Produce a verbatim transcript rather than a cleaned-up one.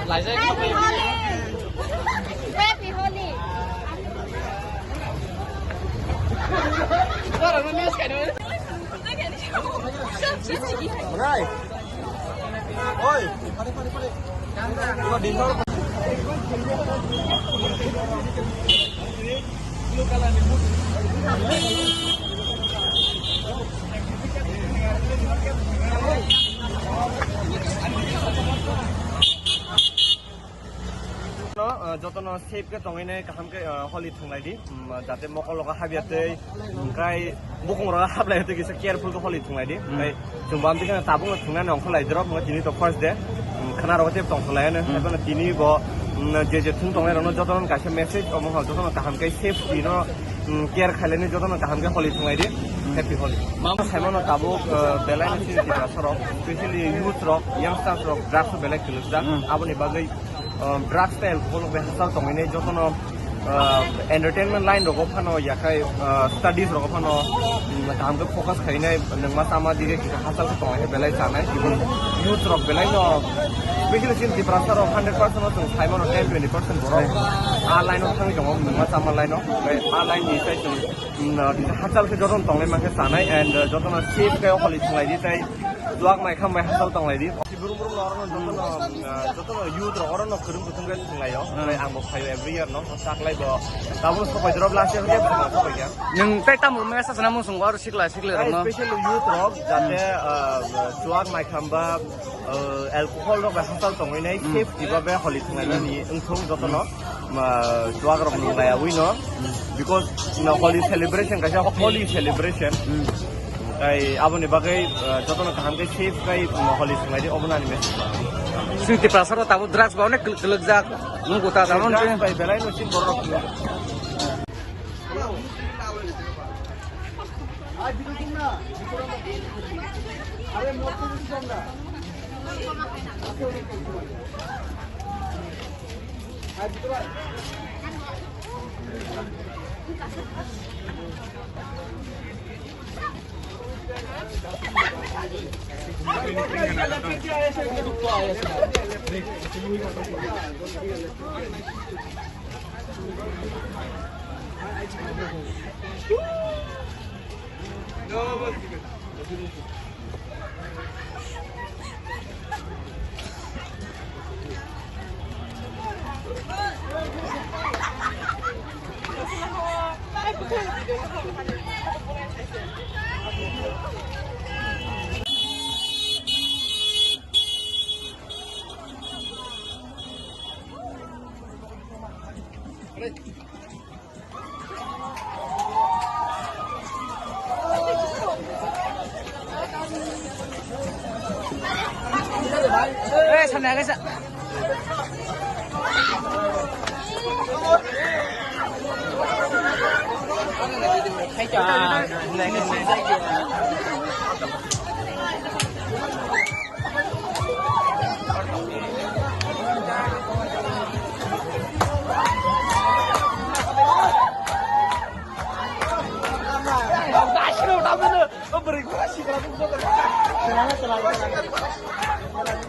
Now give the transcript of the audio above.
Happy Holi. Happy Holi. Oi. No, uh, jotono safe khe tongwi nai kaham khe, uh, holi thwnglai di, um, jate mokol rogo habya tei, um, kai bukung rogo hablai tei kisa careful khe holi thwnglai di. Hmm. Kai chwng bo amtwi kheno tabuk no thwngnani ongkha lai drop, tini to first day, um, khna rogo tei tongkha lai ano. Hmm. Haibano tini bo, um, je je thwng tongnai rokno jotono kaisa message omo hor jotono kaham khe safety no, um, care khailani jotono kaham khe holi thwnglai di. Hmm. Happy Holi. Mama saimano tabuk, uh, belai no chini Tiprasa rok, specially youth rok, youngsters rok, drugs o belai kwlwkjak. Hmm. Aboni bagwi um, drugs tei alcohol rok bai hachal tongwi nai jotono, uh, entertainment line rogo phano yakhai, uh, studies rogo phano, um, kaham khe focus khainai nwngma chama dige kisa hachal khe tonglai khe belai chanai. Even youth rok belai no, specially chini Tiprasa rok hundred percent no chwng saimano ten twenty percent borok a line o thangwi tongo, nwngma chama line o. Bai a line ni sai chwng, um, uh, kisa hachal khe jotono tonglai mankhe chanai and, uh, jotono safe khe holi thwnglai di tei chuak mai kham bai hachal tonglai di. Brum brum no oro no jotono, ah, jotono youth rok oro no kwrwng kwthwng khe thwnglaio. Hmm. Omo ang bo phaio every year no, taklai bo. Tabuk sopai drop last year khe thwngla sopai khe. Nwng tei tamo mesa sana mung sung oro sikla sikla rok no. Especially youth rok jate, ah, chuak mai khamba, ah, alcohol rok bai hachal tongwi nai, hmm, safety ba be holi thwnglai nani wngthung jotono, ah, chuak rok nung laiwi no. Hmm. Because no holi celebration kaisa holy celebration. Hmm. Tai aboni bagwi, uh, jotono kaham khe safe khai, um, holi thwnglai di, obo nani message. Chwng Tiprasa rok tabuk drugs bai onek kwlwk jak, nukgo ta tabuk. Drugs bai belai no chini borok rok.